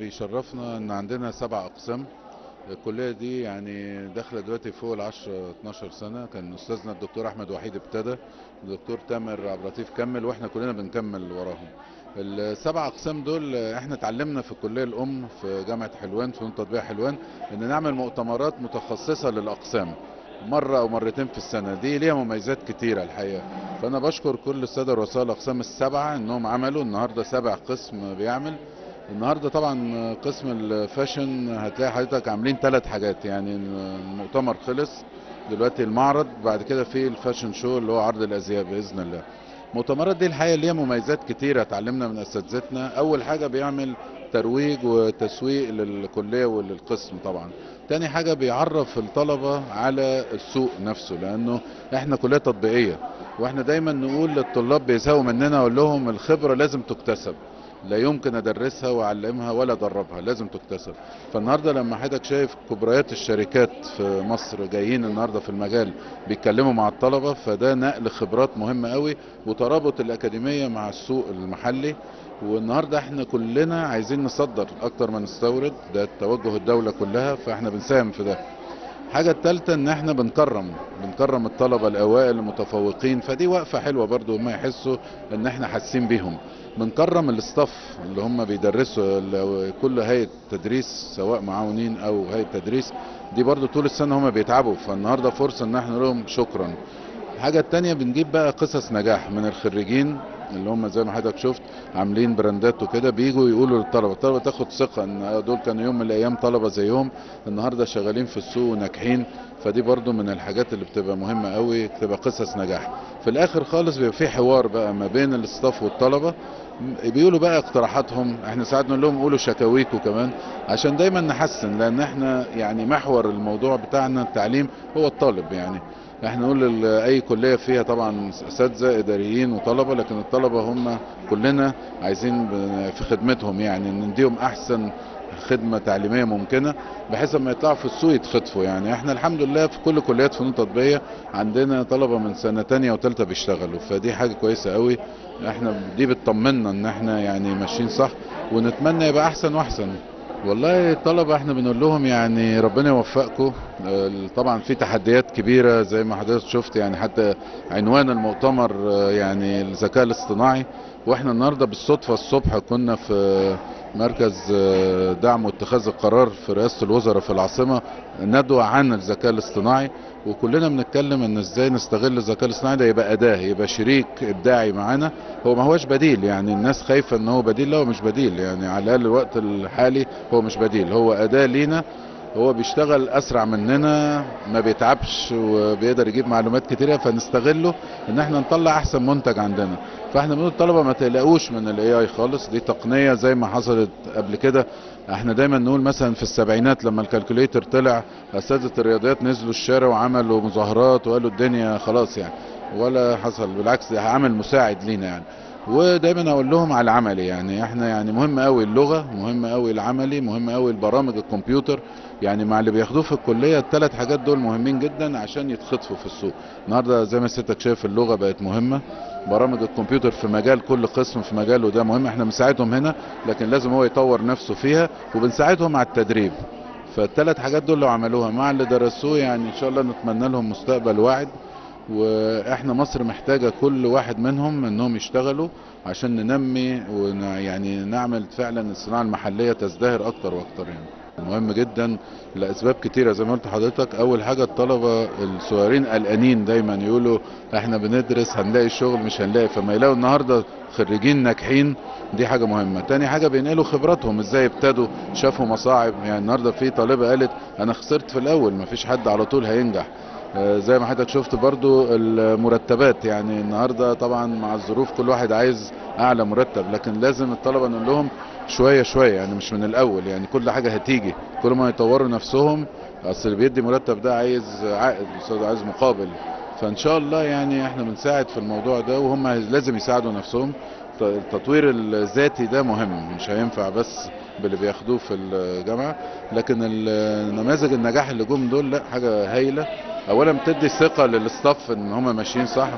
بيشرفنا ان عندنا 7 اقسام. الكلية دي يعني داخله دلوقتي فوق ال 10 12 سنة. كان استاذنا الدكتور احمد وحيد ابتدى، الدكتور تامر عبد اللطيف كمل، واحنا كلنا بنكمل وراهم. ال7 اقسام دول احنا اتعلمنا في الكلية الام في جامعه حلوان، فنون تطبيقية حلوان، ان نعمل مؤتمرات متخصصة للاقسام مرة او مرتين في السنة. دي ليها مميزات كتيرة الحقيقة. فانا بشكر كل السادة رؤساء الاقسام ال7 انهم عملوا النهارده 7 قسم بيعمل. النهارده طبعا قسم ال fashion هتلاقي حضرتك عاملين 3 حاجات، يعني المؤتمر خلص دلوقتي، المعرض، بعد كده في ال fashion show اللي هو عرض الازياء باذن الله. المؤتمرات دي الحقيقة ليها مميزات كتيرة اتعلمنا من اساتذتنا. اول حاجة بيعمل ترويج وتسويق للكليه وللقسم طبعا. تاني حاجة بيعرف الطلبة على السوق نفسه، لانه احنا كليه تطبيقية، واحنا دايما نقول للطلاب بيزهقوا مننا، اقول لهم الخبرة لازم تكتسب، لا يمكن ادرسها واعلمها ولا ادربها، لازم تكتسب. فالنهارده لما حضرتك شايف كبريات الشركات في مصر جايين النهارده في المجال بيتكلموا مع الطلبة، فده نقل خبرات مهم قوي وترابط الاكاديمية مع السوق المحلي. والنهارده احنا كلنا عايزين نصدر اكتر ما نستورد، ده توجه الدولة كلها، فاحنا بنساهم في ده. الحاجة الثالثة ان احنا بنكرم الطلبة الاوائل المتفوقين، فدي وقفه حلوة برضو هم يحسوا ان احنا حاسين بيهم. بنكرم ال staff اللي هم بيدرسوا، كل هيئة تدريس سواء معاونين او هيئة تدريس، دي برضو طول السنة هم بيتعبوا، فالنهارده فرصة ان احنا نقول لهم شكرا. الحاجة الثانية بنجيب بقى قصص نجاح من الخريجين اللي هم زي ما حضرتك شفت عاملين براندات وكده، بيجوا يقولوا للطلبة، الطلبة تاخد ثقة ان دول كانوا يوم من الايام طلبه زيهم، النهارده شغالين في السوق وناجحين. فدي برضو من الحاجات اللي بتبقى مهمة قوي، بتبقى قصص نجاح. في الاخر خالص بيبقى في حوار بقى ما بين ال staff والطلبة، بيقولوا بقى اقتراحاتهم، احنا ساعات نقول لهم قولوا شكاويكم كمان عشان دايما نحسن، لان احنا يعني محور الموضوع بتاعنا التعليم هو الطالب. يعني احنا نقول اي كليه فيها طبعا اساتذة اداريين وطلبه، لكن الطلبة هم كلنا عايزين في خدمتهم، يعني نديهم احسن خدمة تعليمية ممكنة بحيث لما يطلعوا في السوق يتخطفوا. يعني احنا الحمد لله في كل كليات فنون تطبيقية عندنا طلبه من سنة ثانية وثالثه بيشتغلوا، فدي حاجة كويسة قوي. احنا دي بتطمنا ان احنا يعني ماشيين صح، ونتمنى يبقى احسن واحسن. والله الطلبة احنا بنقول لهم يعني ربنا يوفقكم. طبعا في تحديات كبيرة زي ما حضرتك شفت، يعني حتى عنوان المؤتمر يعني الذكاء الاصطناعي. واحنا النهارده بالصدفة الصبح كنا في مركز دعم واتخاذ القرار في رئاسة الوزراء في العاصمة، ندوه عن الذكاء الاصطناعي، وكلنا بنتكلم ان ازاي نستغل الذكاء الاصطناعي ده، يبقى اداه، يبقى شريك ابداعي معانا. هو ما هوش بديل، يعني الناس خايفة ان هو بديل، لا هو مش بديل، يعني على الاقل الوقت الحالي هو مش بديل، هو اداه لينا. هو بيشتغل اسرع مننا، ما بيتعبش، وبيقدر يجيب معلومات كتيرة، فنستغله ان احنا نطلع احسن منتج عندنا. فاحنا بنقول للطلبة ما تقلقوش من ال AI خالص، دي تقنية زي ما حصلت قبل كده. احنا دايما نقول مثلا في السبعينات لما ال calculator طلع، اساتذة الرياضيات نزلوا الشارع وعملوا مظاهرات وقالوا الدنيا خلاص يعني، ولا حصل، بالعكس ده عامل مساعد لينا يعني. ودايما اقول لهم على العملي، يعني احنا يعني مهم قوي اللغة، مهم قوي العملي، مهم قوي البرامج الكمبيوتر. يعني مع اللي بياخدوه في الكلية ال3 حاجات دول مهمين جدا عشان يتخطفوا في السوق. النهارده زي ما سيادتك شايف اللغة بقت مهمة، برامج الكمبيوتر في مجال كل قسم في مجاله ده مهم، احنا بنساعدهم هنا، لكن لازم هو يطور نفسه فيها، وبنساعدهم على التدريب. فال3 حاجات دول لو عملوها مع اللي درسوه يعني ان شاء الله نتمنى لهم مستقبل واعد. واحنا مصر محتاجة كل واحد منهم انهم يشتغلوا عشان ننمي ويعني نعمل فعلا الصناعة المحلية تزدهر اكتر واكتر. يعني مهم جدا لاسباب كتيرة زي ما قلت لحضرتك. اول حاجة الطلبة الصغيرين قلقانين دايما، يقولوا احنا بندرس هنلاقي شغل مش هنلاقي، فما يلاقوا النهارده خريجين ناجحين دي حاجة مهمة. تاني حاجة بينقلوا خبراتهم ازاي ابتدوا، شافوا مصاعب. يعني النهارده في طالبة قالت انا خسرت في الاول، مفيش حد على طول هينجح. زي ما حضرتك شفت برضو المرتبات، يعني النهارده طبعا مع الظروف كل واحد عايز اعلى مرتب، لكن لازم الطلبة نقول لهم شوية شوية، يعني مش من الاول، يعني كل حاجة هتيجي، كل ما يطوروا نفسهم. اصل اللي بيدي مرتب ده عايز عائد، عايز مقابل. فان شاء الله يعني احنا بنساعد في الموضوع ده، وهم لازم يساعدوا نفسهم. التطوير الذاتي ده مهم، مش هينفع بس باللي بياخدوه في الجامعة، لكن النماذج النجاح اللي جم دول لا حاجة هايلة. اولا بتدي ثقة لل staff ان هم ماشيين صح،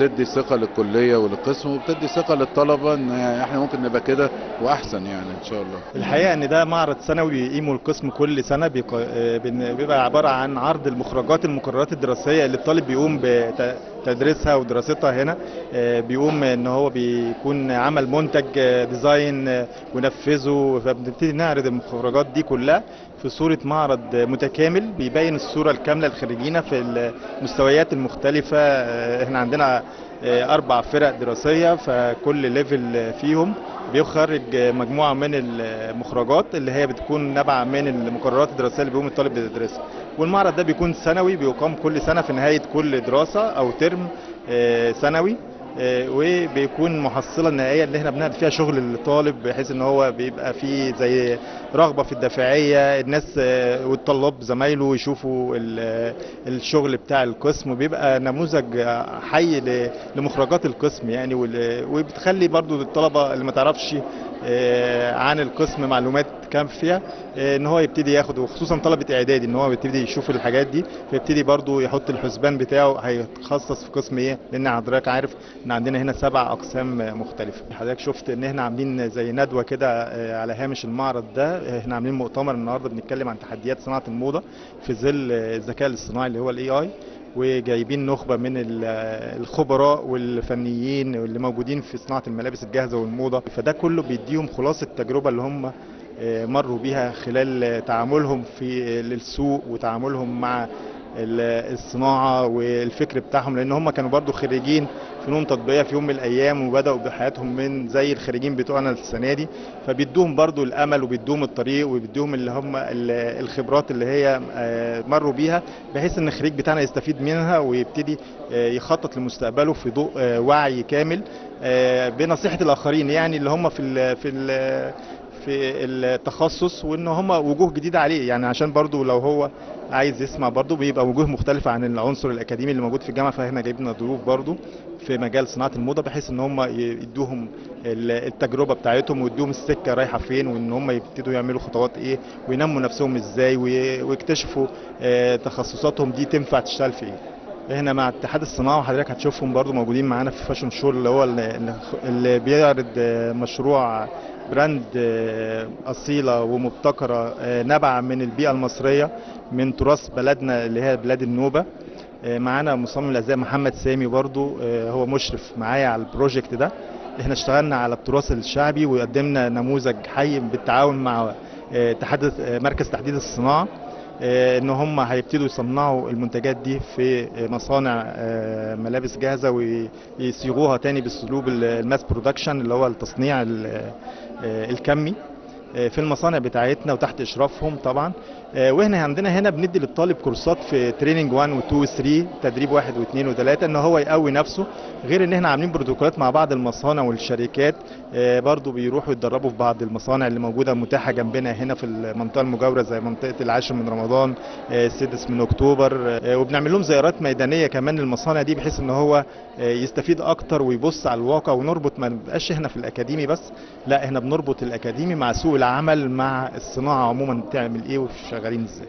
وبتدي ثقة للكليه وللقسم، وبتدي ثقة للطلبة ان احنا ممكن نبقى كده واحسن يعني ان شاء الله. الحقيقة ان ده معرض سنوي بيقيمه القسم كل سنة، بيبقى عبارة عن عرض المخرجات المقررات الدراسية اللي الطالب بيقوم بتدريسها ودراستها هنا. بيقوم ان هو بيكون عمل منتج design ونفذه، فبنبتدي نعرض المخرجات دي كلها في صورة معرض متكامل بيبين الصورة الكاملة للخريجين في المستويات المختلفة. احنا عندنا 4 فرق دراسية، فكل level فيهم بيخرج مجموعة من المخرجات اللي هي بتكون نابعة من المقررات الدراسية اللي بيقوم الطالب بيدرسها. والمعرض ده بيكون سنوي، بيقام كل سنة في نهاية كل دراسة أو ترم سنوي، وبيكون محصلة النهائية اللي احنا بنعرض فيها شغل الطالب، بحيث ان هو بيبقى فيه زي رغبة في الدافعية، الناس والطلاب زمايله يشوفوا الشغل بتاع القسم، وبيبقى نموذج حي لمخرجات القسم يعني. وبتخلي برضو الطلبة اللي ما تعرفش عن القسم معلومات كافية ان هو يبتدي ياخد، وخصوصا طلبة اعدادي ان هو بيبتدي يشوف الحاجات دي، فيبتدي برضو يحط الحسبان بتاعه هيتخصص في قسم ايه، لان حضرتك عارف ان عندنا هنا 7 اقسام مختلفة. حضرتك شفت ان احنا عاملين زي ندوة كده على هامش المعرض ده، احنا عاملين مؤتمر النهارده بنتكلم عن تحديات صناعة الموضة في ظل الذكاء الاصطناعي اللي هو ال AI، وجايبين نخبة من الخبراء والفنيين اللي موجودين في صناعة الملابس الجاهزة والموضة. فده كله بيديهم خلاصة التجربة اللي هم مروا بيها خلال تعاملهم في السوق وتعاملهم مع الصناعة والفكر بتاعهم، لأن هم كانوا برضو خريجين فنون تطبيقية في يوم من الأيام وبدأوا بحياتهم من زي الخريجين بتوعنا السنة دي، فبيدوهم برضو الأمل وبيدوهم الطريق وبيدوهم اللي هم الخبرات اللي هي مروا بيها، بحيث إن الخريج بتاعنا يستفيد منها ويبتدي يخطط لمستقبله في ضوء وعي كامل بنصيحة الآخرين، يعني اللي هم في التخصص، وان هم وجوه جديدة عليه، يعني عشان برضو لو هو عايز يسمع برضو بيبقى وجوه مختلفة عن العنصر الاكاديمي اللي موجود في الجامعة. فاحنا جايبنا ضيوف برضو في مجال صناعة الموضة بحيث ان هم يدوهم التجربة بتاعتهم ويدوهم السكة رايحة فين، وان هم يبتدوا يعملوا خطوات ايه وينموا نفسهم ازاي ويكتشفوا تخصصاتهم دي تنفع تشتغل في ايه. هنا مع اتحاد الصناعة وحضرتك هتشوفهم برضو موجودين معانا في fashion show اللي هو اللي بيعرض مشروع brand أصيلة ومبتكرة نبع من البيئة المصرية من تراث بلدنا اللي هي بلاد النوبة. معانا مصمم الأزياء محمد سامي برضو هو مشرف معايا على ال project ده. احنا اشتغلنا على التراث الشعبي وقدمنا نموذج حي بالتعاون مع اتحاد مركز تحديد الصناعة، ان هم هيبتدوا يصنعوا المنتجات دي في مصانع ملابس جاهزة ويصيغوها تاني باسلوب ال mass production اللي هو التصنيع الكمي في المصانع بتاعتنا وتحت اشرافهم طبعا. واحنا عندنا هنا بندي للطالب كورسات في training 1 و 2 و 3، تدريب 1 و 2 و 3، ان هو يقوي نفسه، غير ان احنا عاملين بروتوكولات مع بعض المصانع والشركات برضو بيروحوا يتدربوا في بعض المصانع اللي موجودة متاحة جنبنا هنا في المنطقة المجاورة زي منطقة العاشر من رمضان، السادس من اكتوبر، وبنعمل لهم زيارات ميدانية كمان للمصانع دي بحيث ان هو يستفيد اكتر ويبص على الواقع، ونربط ما نبقاش احنا في الاكاديمي بس، لا احنا بنربط الاكاديمي مع سوق العمل مع الصناعة عموما بتعمل ايه وشغالين ازاي.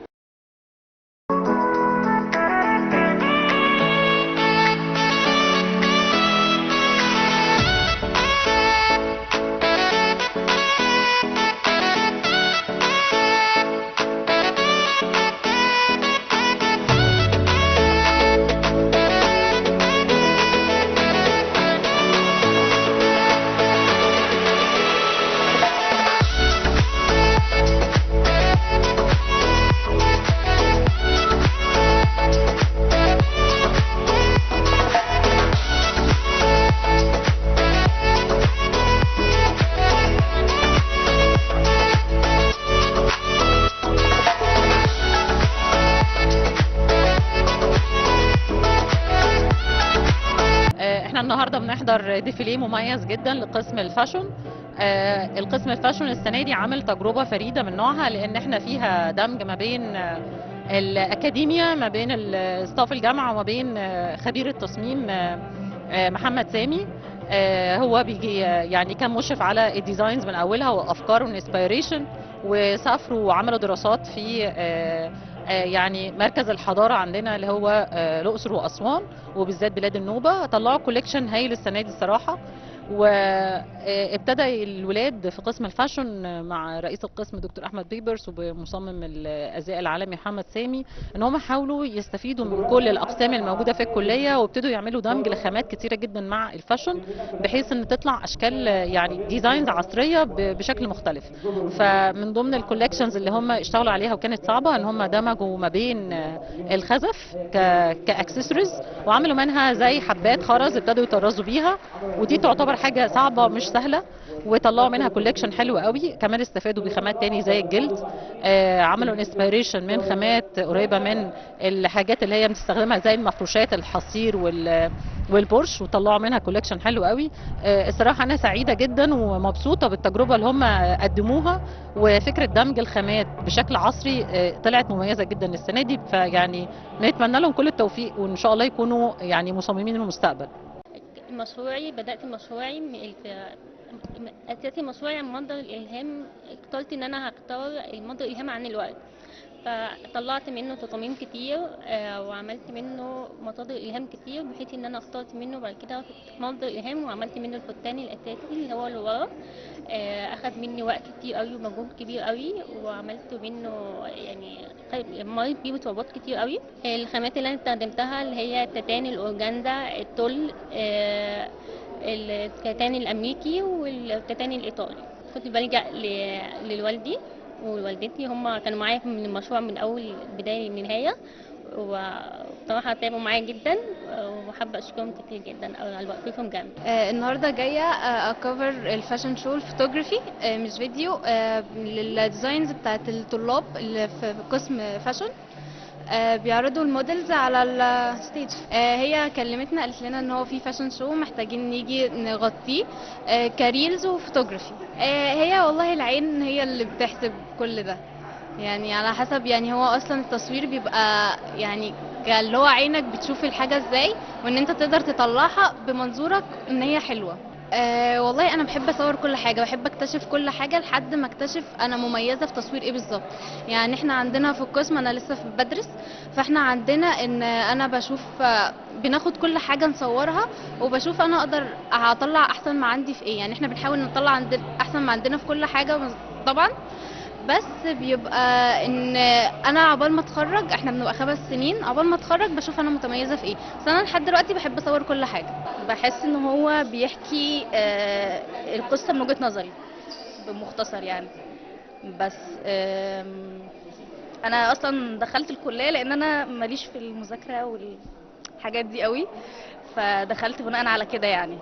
النهارده بنحضر défilé مميز جدا لقسم ال fashion. القسم ال fashion السنة دي عامل تجربه فريدة من نوعها، لان احنا فيها دمج ما بين الاكاديميا، ما بين staff الجامعة، وما بين خبير التصميم محمد سامي. هو بيجي يعني كان مشرف على ال designs من اولها وافكار وال inspiration، وسافروا وعملوا دراسات في يعني مركز الحضارة عندنا اللي هو الاقصر واسوان وبالذات بلاد النوبة. طلعوا collection هايل السنة دي الصراحة، وابتدى الولاد في قسم ال fashion مع رئيس القسم دكتور احمد بيبرس ومصمم الازياء العالمي محمد سامي ان هم حاولوا يستفيدوا من كل الاقسام الموجودة في الكلية، وابتدوا يعملوا دمج لخامات كتيرة جدا مع ال fashion بحيث ان تطلع اشكال يعني designs عصرية بشكل مختلف. فمن ضمن ال collections اللي هم اشتغلوا عليها وكانت صعبة ان هم دمجوا ما بين الخزف كاكسسوارز وعملوا منها زي حبات خرز ابتدوا يطرزوا بيها، ودي تعتبر حاجة صعبة مش سهلة، وطلعوا منها collection حلو قوي. كمان استفادوا بخامات تاني زي الجلد، عملوا inspiration من خامات قريبه من الحاجات اللي هي بنستخدمها زي المفروشات الحصير والبورش، وطلعوا منها collection حلو قوي. الصراحة انا سعيدة جدا ومبسوطة بالتجربة اللي هم قدموها، وفكره دمج الخامات بشكل عصري طلعت مميزة جدا السنة دي. فيعني نتمنى لهم كل التوفيق وان شاء الله يكونوا يعني مصممين المستقبل. مشروعي بدأت مشروعي أساسي مشروعي عن مصدر الإلهام. اخترت إن أنا هختار مصدر الإلهام عن الوقت، فطلعت منه تصاميم كتير وعملت منه مصادر إلهام كتير، بحيث إن أنا اخترت منه بعد كده مصدر إلهام وعملت منه الفستان الأساسي اللي هو اللي ورا. أخد مني وقت كتير قوي ومجهود كبير قوي، وعملت منه يعني مريت بيه بصعوبات كتير قوي. الخامات اللي أنا استخدمتها اللي هي التاتان، الأورجانزا، التل، الكتان الأمريكي والكتان الإيطالي. كنت بلجأ لوالدي ووالدتي، هم كانوا معايا من المشروع من اول بداية للنهاية، وبصراحة تعبوا معايا جدا وحابة اشكرهم كتير جدا على وقفتهم جنبي. النهارده جاية ا cover ال fashion show ال photography، مش فيديو، لل designs بتاعت الطلاب اللي في قسم fashion، بيعرضوا ال models على ال stage. هي كلمتنا قالت لنا ان هو في fashion show محتاجين نيجي نغطيه ك reels و photography. هي والله العين هي اللي بتحسب كل ده، يعني على حسب، يعني هو اصلا التصوير بيبقى يعني اللي هو عينك بتشوف الحاجة ازاي، وان انت تقدر تطلعها بمنظورك ان هي حلوة. والله انا بحب اصور كل حاجة، بحب اكتشف كل حاجة لحد ما اكتشف انا مميزة في تصوير ايه بالظبط. يعني احنا عندنا في القسم، انا لسه في بدرس، فاحنا عندنا ان انا بشوف، بناخد كل حاجة نصورها وبشوف انا اقدر هطلع احسن ما عندي في ايه. يعني احنا بنحاول نطلع احسن ما عندنا في كل حاجة طبعا، بس بيبقى ان انا عقبال ما اتخرج، احنا بنبقى 5 سنين، عقبال ما اتخرج بشوف انا متميزة في ايه. بس انا لحد دلوقتي بحب اصور كل حاجة. بحس ان هو بيحكي القصة من وجهه نظري بمختصر يعني. بس انا اصلا دخلت الكلية لان انا ماليش في المذاكرة والحاجات دي قوي، فدخلت بناء على كده يعني.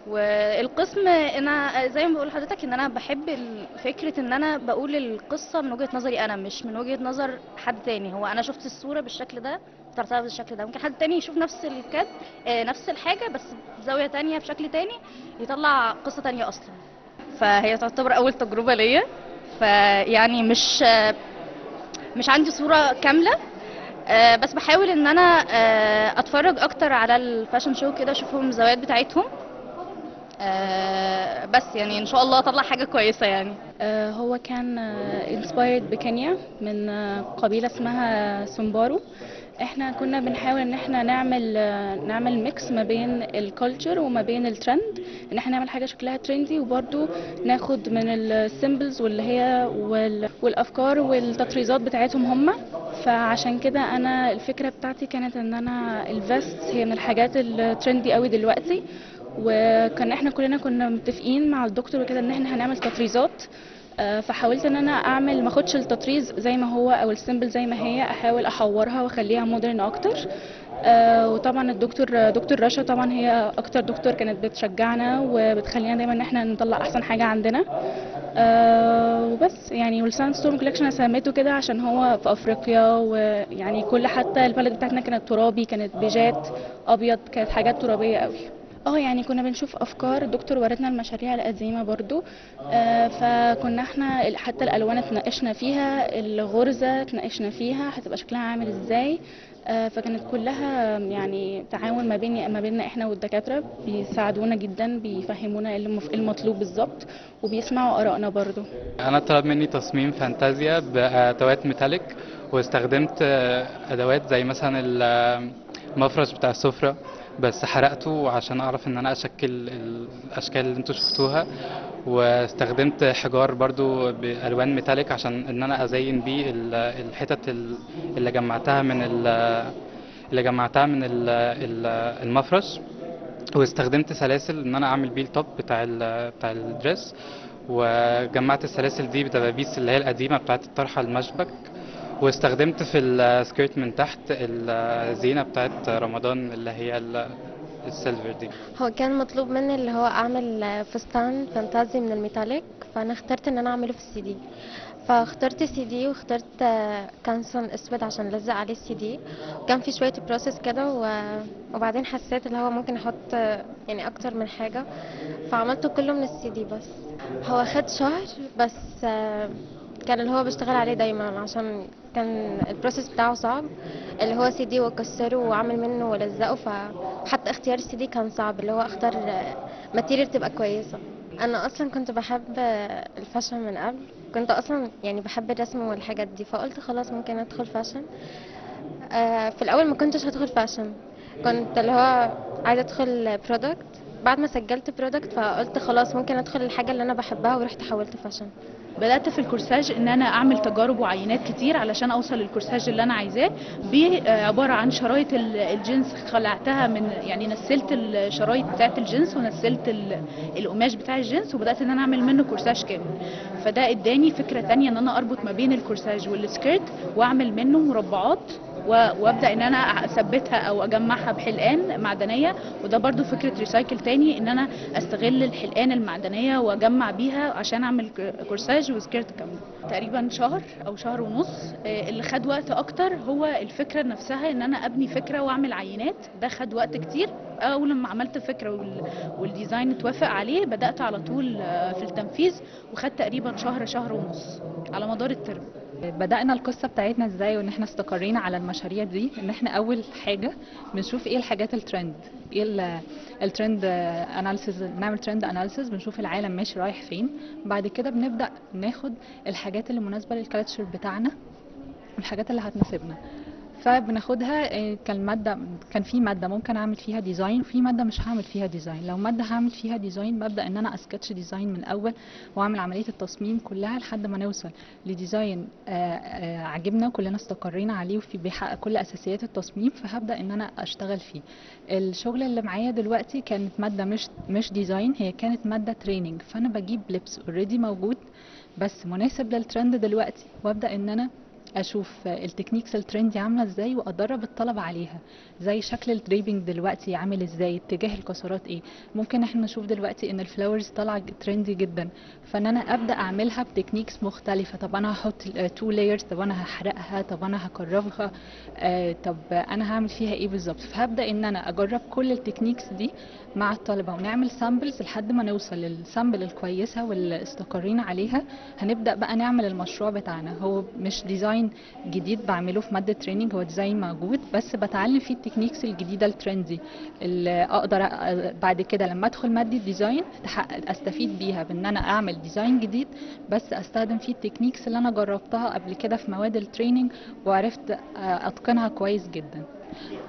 والقسم انا زي ما بقول لحضرتك ان انا بحب فكرة ان انا بقول القصة من وجهه نظري انا، مش من وجهه نظر حد تاني. هو انا شفت الصورة بالشكل ده، اخترتها بالشكل ده، ممكن حد تاني يشوف نفس نفس الحاجة بس بزاوية تانية بشكل تاني، يطلع قصة تانية اصلا. فهي تعتبر اول تجربه ليا، فيعني مش عندي صوره كاملة، بس بحاول ان انا اتفرج اكتر على ال fashion show كده، اشوفهم الزوايا بتاعتهم، بس يعني ان شاء الله اطلع حاجة كويسة يعني. هو كان inspired بكينيا من قبيلة اسمها سومبارو. احنا كنا بنحاول ان احنا نعمل mix ما بين ال culture وما بين الترند، ان احنا نعمل حاجة شكلها trendy وبرده ناخد من ال symbols واللي هي والافكار والتطريزات بتاعتهم هم. فعشان كده انا الفكرة بتاعتي كانت ان انا ال vest هي من الحاجات ال trendy قوي دلوقتي، وكان احنا كلنا كنا متفقين مع الدكتور وكده ان احنا هنعمل تطريزات. فحاولت ان انا اعمل ما اخدش التطريز زي ما هو او ال symbol زي ما هي، احاول احورها واخليها modern اكتر. وطبعا الدكتور دكتور رشا طبعا هي اكتر دكتور كانت بتشجعنا وبتخلينا دايما ان احنا نطلع احسن حاجة عندنا. وبس يعني. وال sandstorm collection انا سميته كده عشان هو في افريقيا، ويعني كل حتى البلد بتاعتنا كانت ترابي، كانت بيجات ابيض، كانت حاجات ترابيه قوي. يعني كنا بنشوف افكار، الدكتور ورتنا المشاريع القديمة برضو، فكنا احنا حتى الالوان اتناقشنا فيها، الغرزه اتناقشنا فيها هتبقى شكلها عامل ازاي، فكانت كلها يعني تعاون ما بيننا احنا والدكاتره، بيساعدونا جدا، بيفهمونا المطلوب بالظبط، وبيسمعوا ارائنا برضو. انا طلب مني تصميم فانتازيا بادوات metallic، واستخدمت ادوات زي مثلا المفرش بتاع السفرة، بس حرقته عشان اعرف ان انا اشكل الاشكال اللي انتوا شفتوها، واستخدمت حجار برضو بالوان metallic عشان ان انا ازين بيه الحتت اللي جمعتها من المفرش، واستخدمت سلاسل ان انا اعمل بيه ال top بتاع ال dress، وجمعت السلاسل دي بدبابيس اللي هي القديمة بتاعت الطرحة المشبك، واستخدمت في ال skirt من تحت الزينة بتاعت رمضان اللي هي ال silver دي. هو كان مطلوب مني اللي هو اعمل فستان فانتازي من ال metallic، فانا اخترت ان انا اعمله في السي دي، فاخترت سي دي واخترت كانسون اسود عشان لزق عليه السي دي. كان في شوية process كده، وبعدين حسيت اللي هو ممكن احط يعني اكتر من حاجة، فعملته كله من السي دي. بس هو خد شهر بس، كان اللي هو بشتغل عليه دايما عشان كان ال process بتاعه صعب، اللي هو سي دي واكسره واعمل منه والزقه، فحتى اختيار السي دي كان صعب، اللي هو اختار material تبقى كويسة. انا اصلا كنت بحب ال fashion من قبل، كنت اصلا يعني بحب الرسم والحاجات دي، فقلت خلاص ممكن ادخل fashion. في الاول ما كنتش هدخل fashion، كنت اللي هو عايزه ادخل product. بعد ما سجلت product فقلت خلاص ممكن ادخل الحاجة اللي انا بحبها، ورحت حولت fashion. بدأت في الكورساج ان انا اعمل تجارب وعينات كتير علشان اوصل للكورساج اللي انا عايزاه، عبارة عن شرايط الجنس خلعتها من يعني نسلت الشرايط بتاعه الجنس ونسلت القماش بتاع الجنس، وبدأت ان انا اعمل منه كورساج كامل. فده اداني فكرة تانية ان انا اربط ما بين الكورساج وال skirt واعمل منه مربعات، وابدا ان انا اثبتها او اجمعها بحلقان معدنية، وده برضو فكرة recycle تاني ان انا استغل الحلقان المعدنية واجمع بيها عشان اعمل كورساج و skirt كاملة. تقريبا شهر او شهر ونص. اللي خد وقت اكتر هو الفكرة نفسها، ان انا ابني فكرة واعمل عينات، ده خد وقت كتير. اول لما عملت فكرة وال design اتوافق عليه بدات على طول في التنفيذ، وخد تقريبا شهر شهر ونص على مدار الترم. بدأنا القصة بتاعتنا ازاي وان احنا استقرينا على المشاريع دي، ان احنا اول حاجة بنشوف ايه الحاجات الترند، ايه ال trend analysis، نعمل trend analysis، بنشوف العالم ماشي رايح فين. بعد كده بنبدأ ناخد الحاجات اللي مناسبة لل culture بتاعنا والحاجات اللي هتناسبنا، فبناخدها. كان في مادة ممكن اعمل فيها design، وفي مادة مش هعمل فيها design. لو مادة هعمل فيها design ببدا ان انا ا sketch design من الاول واعمل عملية التصميم كلها لحد ما نوصل ل design عجبنا وكلنا استقرينا عليه وفي بيحقق كل اساسيات التصميم، فهبدا ان انا اشتغل فيه. الشغل اللي معايا دلوقتي كانت مادة مش design، هي كانت مادة training، فانا بجيب لبس already موجود بس مناسب للترند دلوقتي، وابدا ان انا اشوف ال techniques ال trendy عامله ازاي وادرب الطلبة عليها، زي شكل ال draping دلوقتي عامل ازاي، اتجاه الكسرات ايه. ممكن احنا نشوف دلوقتي ان ال flowers طالعه trendy جدا، فان انا ابدا اعملها ب techniques مختلفة. طب انا هحط 2 layers، طب انا هحرقها، طب انا هكرفها، طب انا هعمل فيها ايه بالظبط. فهبدا ان انا اجرب كل ال techniques دي مع الطلبة ونعمل samples لحد ما نوصل لل sample الكويسة واللي استقرينا عليها. هنبدا بقى نعمل المشروع بتاعنا. هو مش design جديد بعمله في مادة training، هو design موجود بس بتعلم فيه ال techniques الجديدة ال trendy اللي اقدر بعد كده لما ادخل مادة design استفيد بيها بان انا اعمل design جديد بس استخدم فيه ال techniques اللي انا جربتها قبل كده في مواد ال training وعرفت اتقنها كويس جدا.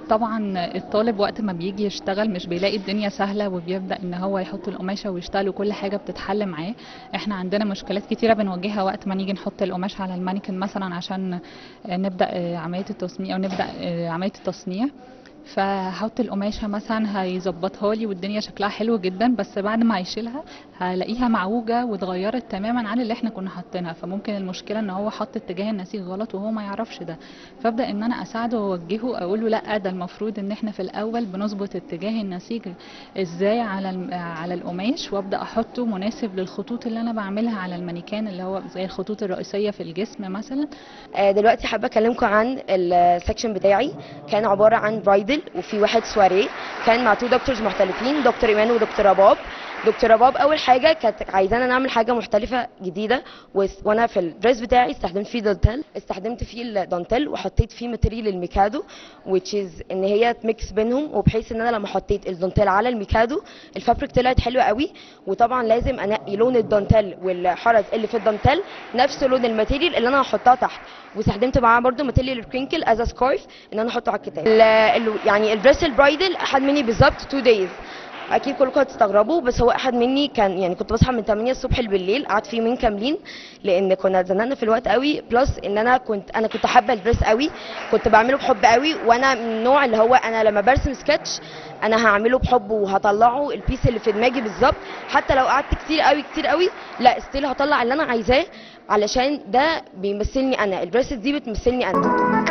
طبعا الطالب وقت ما بيجي يشتغل مش بيلاقي الدنيا سهلة وبيبدا ان هو يحط القماشه ويشتغل وكل حاجة بتتحل معاه. احنا عندنا مشكلات كتيرة بنواجهها وقت ما نيجي نحط القماش على المانيكن مثلا عشان نبدا عملية التصميم او نبدا عملية التصنيع، فهحط القماشه مثلا هيظبطها لي والدنيا شكلها حلو جدا، بس بعد ما هيشيلها هلاقيها معوجة واتغيرت تماما عن اللي احنا كنا حاطينها. فممكن المشكلة ان هو حط اتجاه النسيج غلط وهو ما يعرفش ده، فابدا ان انا اساعده واوجهه، اقول له لا ده المفروض ان احنا في الاول بنظبط اتجاه النسيج ازاي على القماش، وابدا احطه مناسب للخطوط اللي انا بعملها على المانيكان اللي هو زي الخطوط الرئيسية في الجسم مثلا. دلوقتي حابة اكلمكم عن ال section بتاعي، كان عبارة عن bridal. bridal وفي واحد سواريه، كان مع two doctors مختلفين، دكتور ايمان ودكتور رباب. دكتور رباب اول حاجة كانت عايزانا نعمل حاجة مختلفة جديدة، وانا في ال dress بتاعي استخدمت فيه دانتيل، استخدمت فيه الدانتيل وحطيت فيه material الميكادو، which is ان هي ت mix بينهم، وبحيث ان انا لما حطيت الدانتيل على الميكادو ال fabric طلعت حلوة قوي. وطبعا لازم انقي لون الدانتيل والحرز اللي في الدانتيل نفس لون ال material اللي انا هحطها تحت، واستخدمت معاه برده material ال crinkle as scarf ان انا احطه على الكتاف. يعني ال dress ال bridal اخد مني بالظبط 2 days. اكيد كلكم هتستغربوا، بس هو اخد مني كان يعني كنت بصحى من 8 الصبح بالليل، قعدت فيه يومين كاملين لان كنا اتزنقنا في الوقت قوي، plus ان انا كنت حابة ال dress قوي، كنت بعمله بحب قوي، وانا من النوع اللي هو انا لما برسم سكتش انا هعمله بحب وهطلعه ال piece اللي في دماغي بالظبط، حتى لو قعدت كتير قوي كتير قوي لا still هطلع اللي انا عايزاه، علشان ده بيمثلني انا، ال dresses دي بتمثلني انا.